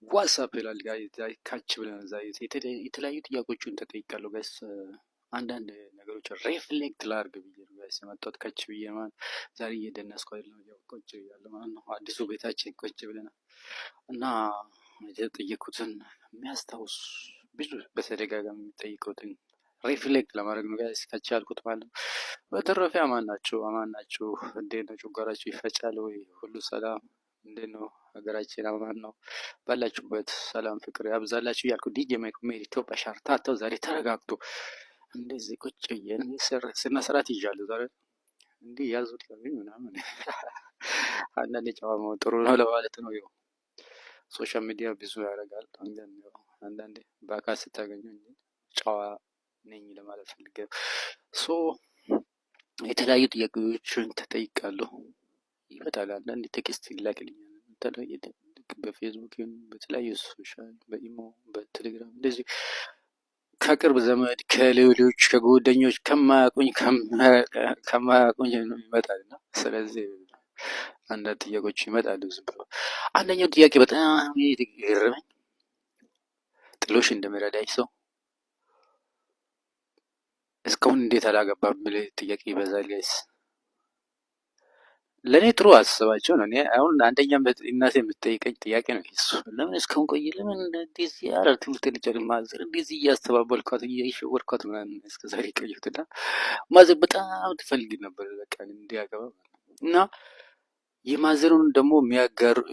What's up ይላል guys። ካች ብለን የተለያዩ ጥያቄዎችን ተጠይቃለሁ guys። አንዳንድ ነገሮች reflect ላርግ ብዬ ነው guys የመጣሁት ከች ብዬ ማለት ዛሬ እየደነስኩ አይደለም፣ ያው ቁጭ ብያለሁ ማለት ነው። አዲሱ ቤታችን ቁጭ ብለናል እና የተጠየኩትን የሚያስታውስ ብዙ በተደጋጋሚ የሚጠይቁትን reflect ለማድረግ ነው guys ከች ያልኩት ማለት ነው። በተረፈ አማን ናችሁ? አማን ናችሁ? እንዴት ነው? ጨጓራችሁ ይፈጫል ወይ? ሁሉ ሰላም? እንዴት ነው? ሀገራችን አማን ነው? ባላችሁበት ሰላም ፍቅር ያብዛላችሁ እያልኩ ዲጄ ማይክ ሜድ ኢትዮጵያ ሻርታተው ዛሬ ተረጋግቶ እንደዚህ ቁጭ ብዬ ስነ ስርዓት ይዣለሁ። ዛሬ እንዲህ ያዙት ያሉኝ ምናምን አንዳንዴ ጨዋ መሆን ጥሩ ነው ለማለት ነው። ያው social media ብዙ ያደርጋል። አንዳንዴ በአካል ስታገኙ ጨዋ ነኝ ለማለት ፈልጌ ነው። So የተለያዩ ጥያቄዎችን ተጠይቃለሁ። ይመጣል፣ አንዳንድ text ይላክልኛል በፌስቡክ፣ በተለያዩ social፣ በኢሞ፣ በቴሌግራም፣ እንደዚህ ከቅርብ ዘመድ፣ ከሌሎች ከጓደኞች፣ ከማያውቁኝ ይመጣል እና ስለዚህ አንዳንድ ጥያቄዎች ይመጣሉ ዝም ብሎ። አንደኛው ጥያቄ በጣም የገረመኝ ጥሎሽ እንደሚረዳኝ ሰው እስካሁን እንዴት አላገባም የሚል ጥያቄ ይበዛል guys። ለእኔ ጥሩ አስተሳሰባቸው ነው። እኔ አሁን አንደኛ እናቴ የምትጠይቀኝ ጥያቄ ነው እሱ። ለምን እስካሁን ቆየ? ለምን እንደዚህ ኧረ ትምህርት ልጨርስ mother እንደዚህ እያስተባበልኳት እየሸወድኳት ምናምን እስከ ዛሬ ቆየሁት እና mother በጣም ትፈልግ ነበር በቃ እንዲያገባ እና የ mother ኡን ደግሞ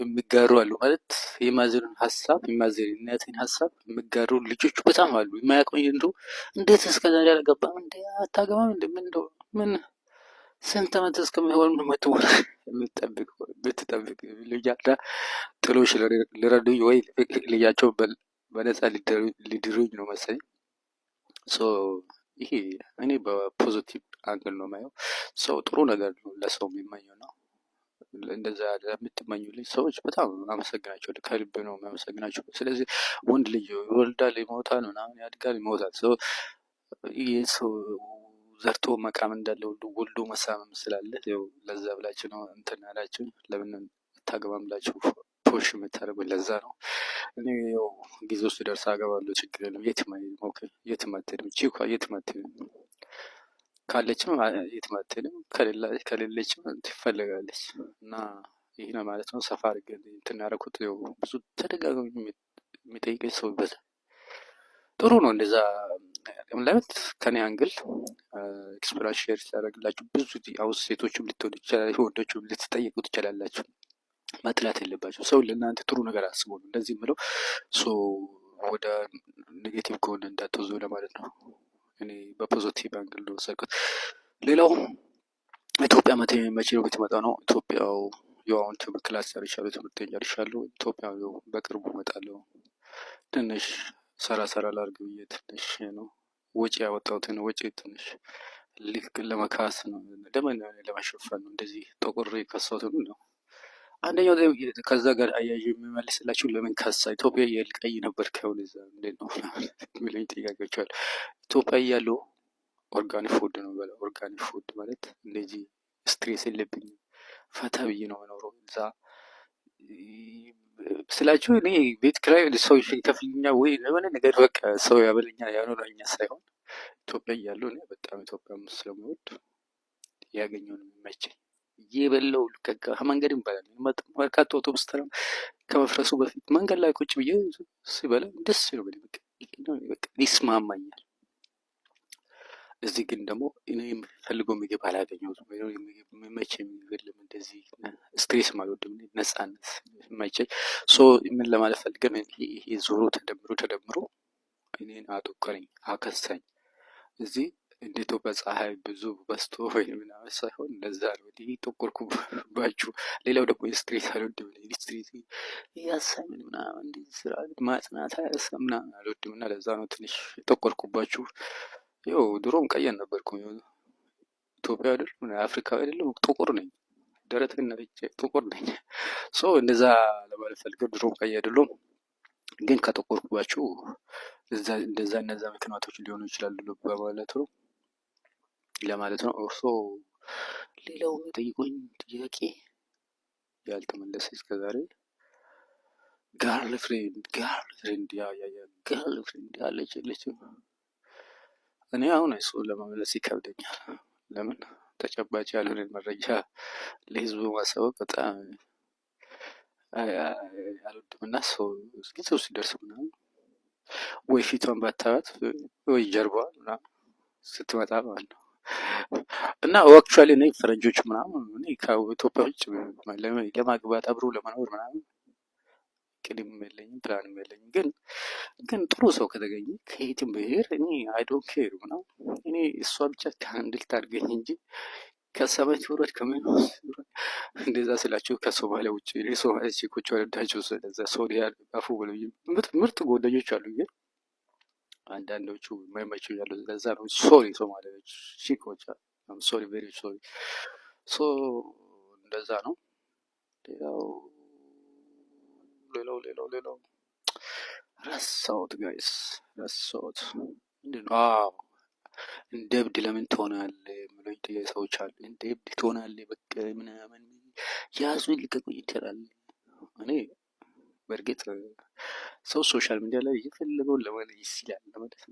የሚጋሩ አሉ፣ ማለት የ mother ኡን ሀሳብ፣ የ mother እናቴን ሀሳብ የሚጋሩ ልጆች በጣም አሉ። የማያውቁኝ እንደው እንዴት እስከ ዛሬ አልገባም እንዴ፣ አታገባም እንዴ፣ ምን እንደው ምን ስንት ዓመት እስከሚሆን ነው የምትጠብቅ ብትጠብቅ ይሉኛል። ጥሎሽ ሊረዱኝ ወይ ልጃቸው በነፃ ሊድሩኝ ነው መሰለኝ። So ይሄ እኔ በ positive angle ነው የማየው። ሰው ጥሩ ነገር ነው ለሰው የሚመኘው ነው። እንደዛ ለምትመኙልኝ ሰዎች በጣም አመሰግናቸው፣ ከልብ ነው የማመሰግናቸው። ስለዚህ ወንድ ልጅ ይወልዳል፣ ይሞታል፣ ምናምን ያድጋል፣ ይሞታል። ሰው ይህ ሰው ዘርቶ መቃም እንዳለ ሁሉ ወልዶ መሳመም ስላለ ያው ለዛ ብላችሁ ነው እንትን ያላችሁ፣ ለምን አታገባም ብላችሁ push የምታደርጉኝ ለዛ ነው። እኔ ያው ጊዜ ውስጥ ደርሳ አገባለሁ፣ ችግር የለም። የትም አይሄድም። Okay፣ የትም አትሄድም። ቺኳ የትም አትሄድም። ካለችም የትም አትሄድም፣ ከሌለችም ትፈለጋለች። እና ይህ ነው ማለት ነው። ሰፋ አድርጌ እንትን ያደረኩት ያው ብዙ ተደጋጋሚ የሚጠይቀኝ ሰው ይበዛል። ጥሩ ነው እንደዛ ለምን ከኔ angle experience share ሲያደርግላችሁ ብዙ አሁን ሴቶችም ልትሆኑ ይችላል፣ ወንዶችም ልትጠይቁ ትችላላችሁ። መጥላት የለባቸው። ሰው ለእናንተ ጥሩ ነገር አስቦ ነው እንደዚህ የምለው። So ወደ negative ከሆነ እንዳትወዙ ለማለት ነው። እኔ በ positive angle ነው ወሰድኩት። ሌላው ኢትዮጵያ መቼ ነው የምትመጣው ነው። ኢትዮጵያው ያው አሁን ትምህርት class ጨርሻለሁ፣ ትምህርቴን ጨርሻለሁ። ኢትዮጵያ ያው በቅርቡ እመጣለሁ። ትንሽ ሰራ ሰራ ላድርግ ብዬ ትንሽ ነው ወጪ ያወጣሁትን ወጪ ትንሽ ልክ ለመካስ ነው፣ ለምን ለመሸፈን ነው እንደዚህ ጠቁሬ የከሳሁት ነው። አንደኛው ከዛ ጋር አያይዤ የሚመልስላችሁ ለምን ከሳ፣ ኢትዮጵያ የልቀይ ነበር ከሆነ እዛ እንዴት ነው የሚለኝ ጥያቄዎች አሉ። ኢትዮጵያ እያለሁ organic food ነው የምበላው። Organic food ማለት እንደዚህ stress የለብኝም፣ ፈታ ብዬ ነው የምኖረው። እዛ ስላችሁ እኔ ቤት ኪራይ ሰው ይከፍልኛል ወይ የሆነ ነገር በቃ ሰው ያበለኛል ያኖረኛል ሳይሆን ኢትዮጵያ እያለሁ እኔ በጣም ኢትዮጵያ ስለምወድ ያገኘውን የሚመቸኝ እየበላሁ ከመንገድ ይባላል። መርካቶ አውቶቡስ ተራ ከመፍረሱ በፊት መንገድ ላይ ቁጭ ብዬ ሲበላ ደስ ነው፣ በቃ ይስማማኛል። እዚህ ግን ደግሞ እኔ የምፈልገው ምግብ አላገኘሁትም። የሚመቸኝ ምግብ የለም። እንደዚህ stress አልወድም፣ ነጻነት የማይቸኝ። So ምን ለማለት ፈልገን ይሄ ዞሮ ተደምሮ ተደምሮ እኔን አጠቆረኝ፣ አከሳኝ። እዚህ እንደ ኢትዮጵያ ፀሐይ ብዙ በዝቶ ወይ ምናምን ሳይሆን እንደዛ ነው። እንዲህ ጠቆርኩባችሁ። ሌላው ደግሞ stress አልወድም። Stress assignment ምናምን እንደዚህ ስራ ማጥናት ምናምን አልወድም እና ለዛ ነው ትንሽ የጠቆርኩባችሁ። ያው ድሮም ቀይ አልነበርኩም። ኢትዮጵያ አይደለም አፍሪካዊ አይደለም ጥቁር ነኝ። ደረቴን ነፍቼ ጥቁር ነኝ። So እንደዛ ለማለት ፈልገው ድሮም ቀይ አይደለሁም። ግን ከጠቆርኩባችሁ እንደዛ እነዛ ምክንያቶች ሊሆኑ ይችላሉ በማለት ነው ለማለት ነው። So ሌላው የሚጠይቁኝ ጥያቄ ያልተመለሰ እስከዛሬ Girlfriend, girlfriend, yeah, yeah, yeah, girlfriend አለች የለችም? እኔ አሁን እሱን ለመመለስ ይከብደኛል። ለምን ተጨባጭ ያልሆነ መረጃ ለህዝቡ ማሳወቅ በጣም አልወድም እና ሰው ጊዜው ሲደርስ ምናምን ወይ ፊቷን ባታያት ወይ ጀርባዋን ምናምን ስትመጣ ማለት ነው። እና actually እኔ ፈረንጆች ምናምን እኔ ከኢትዮጵያ ውጭ ለማግባት አብሮ ለመኖር ምናምን እቅድም የለኝም፣ ፕላንም የለኝም። ግን ጥሩ ሰው ከተገኘ ከየትም ብሄር እኔ I don't care ምናምን። እኔ እሷ ብቻ handle ታድርገኝ እንጂ ከሰማይ ትውረድ ከምን እንደዛ ስላችሁ ከሶማሊያ ውጭ እኔ ሶማሊያ chick ኦች ወረዳቸው ስለዛ sorry አፉ ብለው ምርጥ ጓደኞች አሉ፣ ግን አንዳንዶቹ የማይመቹ ያሉ ለዛ ነው። Sorry ሶማሊያዎች chick ኦች፣ sorry, very sorry። So እንደዛ ነው። ሌላው ረሳሁት guys፣ ረሳሁት። ምንድን ነው? አዎ፣ እንደ እብድ ለምን ትሆናለህ የሚሉኝ ሰዎች አሉ። እንደ እብድ ትሆናለህ በቃ ምናምን ያዙኝ ልቀቁኝ ይላል። እኔ በእርግጥ ሰው social media ላይ የፈለገውን ለማለት ይችላል ለማለት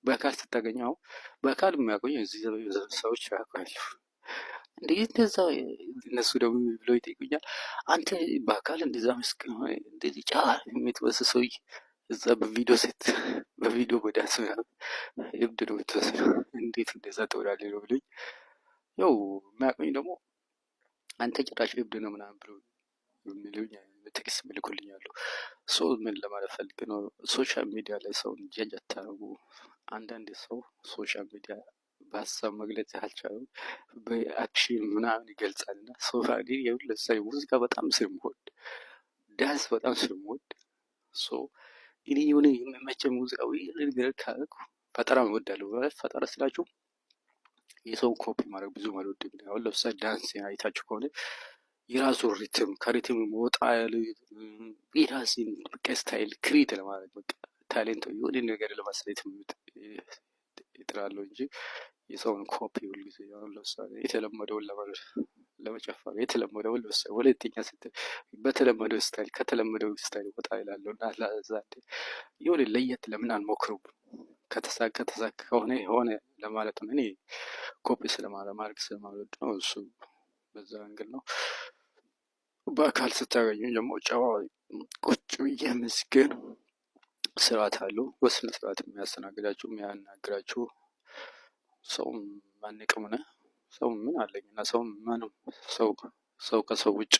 በአካል ስታገኘው በአካል የሚያውቁኝ እዚህ ሰዎች ያውቃሉ። እንዴ እንደዛ እነሱ ደግሞ ብለው ይጠይቁኛል። አንተ በአካል እንደዛ ምስኪን እንደዚህ ጨዋ የምትመስል ሰውዬ እዛ በቪዲዮ ሴት በቪዲዮ በዳንስ ምናምን እብድ ነው የምትመስለው፣ እንዴት እንደዛ ትሆናለህ ነው ብሎኝ፣ ያው የሚያውቁኝ ደግሞ አንተ ጭራሽ እብድ ነው ምናምን ብሎ የሚሉኝ text የሚልኩልኝ አሉ። So ምን ለማለት ፈልጌ ነው፣ social media ላይ ሰውን judge አታርጉ። አንዳንድ ሰው social media በሀሳብ መግለጽ ያልቻለው በ action ምናምን ይገልጻል። እና so ለምሳሌ ሙዚቃ በጣም ስለምወድ፣ ዳንስ በጣም ስለምወድ፣ so እኔ የሆነ የሚመቸኝ ሙዚቃ ወይ ነገር ካደረኩ ፈጠራ እወዳለሁ። ማለት ፈጠራ ስላችሁ የሰውን ኮፒ ማድረግ ብዙም አልወድም። አሁን ለምሳሌ ዳንስ አይታችሁ ከሆነ የራሱ rhythm ከ rhythm ወጣ ያለ የራሴን በቃ style create ለማድረግ በቃ talent የሆነ ነገር ለማሳየት እጥራለሁ እንጂ የሰውን ኮፒ ሁልጊዜ አሁን ለምሳሌ የተለመደውን ለመጨፈር የተለመደውን ለምሳሌ ሁለተኛ ስትል በተለመደው style ከተለመደው style ወጣ ይላለሁ እና ለዛ የሆነ ለየት ለምን አልሞክርም? ከተሳካ ተሳካ ከሆነ የሆነ ለማለት ነው። እኔ ኮፒ ስለማድረግ ስለማልወድ ነው። እሱ በዛ angle ነው። በአካል ስታገኙኝ ደግሞ ጨዋ ቁጭ ብዬ ምስግን ስርዓት አለው፣ በስነ ስርዓት የሚያስተናግዳችሁ የሚያናግራችሁ ሰው ማንቅም ሆነ ሰው ምን አለኝ እና ሰው ማንም ሰው ከሰው ውጭ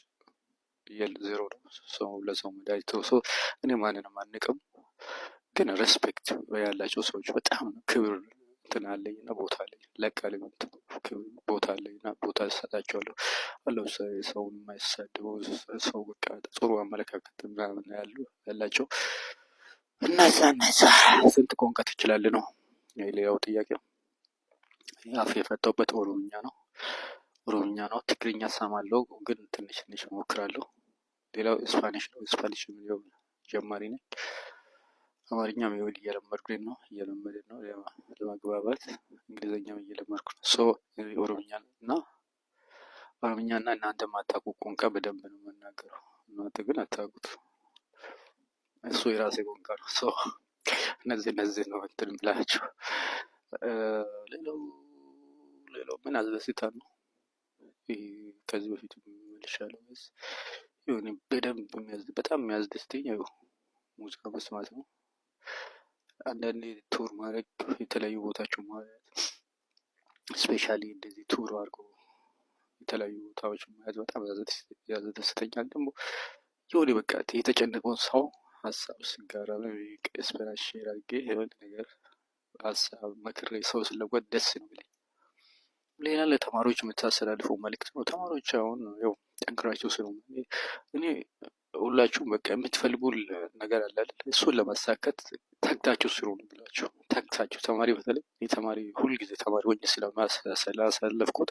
ዜሮ ነው። ሰው ለሰው መድኃኒት ነው። ሰው እኔ ማንንም አንቅም፣ ግን respect ያላቸው ሰዎች በጣም ክብር እንትን አለኝ እና ቦታ አለኝ፣ ለቃል ቦታ አለኝ እና ቦታ እሰጣቸዋለሁ። ለምሳሌ ሰውን የማይሳደበው ሰው በቃ ጥሩ አመለካከት ምናምን ያላቸው እነዛ። ስንት ቋንቋ ትችላለህ ነው ሌላው ጥያቄው። አፍ የፈታሁበት ኦሮምኛ ነው። ኦሮምኛ ነው። ትግርኛ እሰማለሁ ግን ትንሽ ትንሽ እሞክራለሁ። ሌላው Spanish ነው። Spanish ያው ጀማሪ ነኝ። አማርኛም ይኸው እየለመድኩኝ ነው እየለመድን ነው ለመግባባት። እንግሊዘኛም እየለመድኩ ነው። So ኦሮምኛ እና ኦሮምኛ እና እናንተ የማታውቁ ቋንቋ በደንብ ነው የምናገረው። እናንተ ግን አታውቁት። እሱ የራሴ ቋንቋ ነው። So እነዚህ ነው እንትን የምላቸው። ሌላው ምን አስደስታል ነው፣ ይሄ ከዚህ በፊት መልሻለሁ። የሆነ በደንብ በጣም የሚያስደስተኝ ያው ሙዚቃ መስማት ነው። አንዳንዴ tour ማድረግ፣ የተለያዩ ቦታቸው ማለት especially እንደዚህ tour አድርጎ የተለያዩ ቦታዎች ማየት በጣም ያስደስተኛል። ደግሞ የሆነ በቃ የተጨነቀውን ሰው ሀሳብ ስጋራ experience share አድርጌ የሆነ ነገር ሀሳብ መክሬ ሰው ስለወጥ ደስ ነው የሚለኝ። ሌላ ለተማሪዎች የምታስተላልፈው መልእክት ነው። ተማሪዎች አሁን ያው ጠንክራቸው ስሩ። እኔ ሁላችሁም በቃ የምትፈልጉ ነገር አለ አይደል? እሱን ለማሳካት ተግታችሁ ስሩ ነው የምላችሁ። ተግታችሁ ተማሪ፣ በተለይ እኔ ተማሪ ሁልጊዜ ተማሪ ሆኜ ስላሳለፍኩት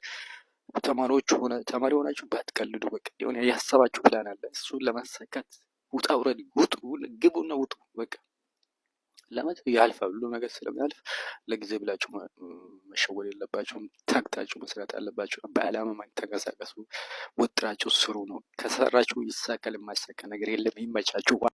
ተማሪዎች ሆነ ተማሪ ሆናችሁ ባትቀልዱ። በቃ የሆነ ያሰባችሁ ፕላን አለ፣ እሱን ለማሳካት ውጣ ውረድ፣ ውጡ፣ ግቡና ውጡ። በቃ ለመት ያልፋል፣ ሁሉ ነገር ስለሚያልፍ ለጊዜ ብላችሁ መሸወድ የለባችሁም። ተግታችሁ መስራት አለባችሁ። በአላማ ተንቀሳቀሱ፣ ወጥራችሁ ስሩ ነው። ከሰራችሁ ይሳካል። የማይሳካ ነገር የለም። ይመቻችሁ።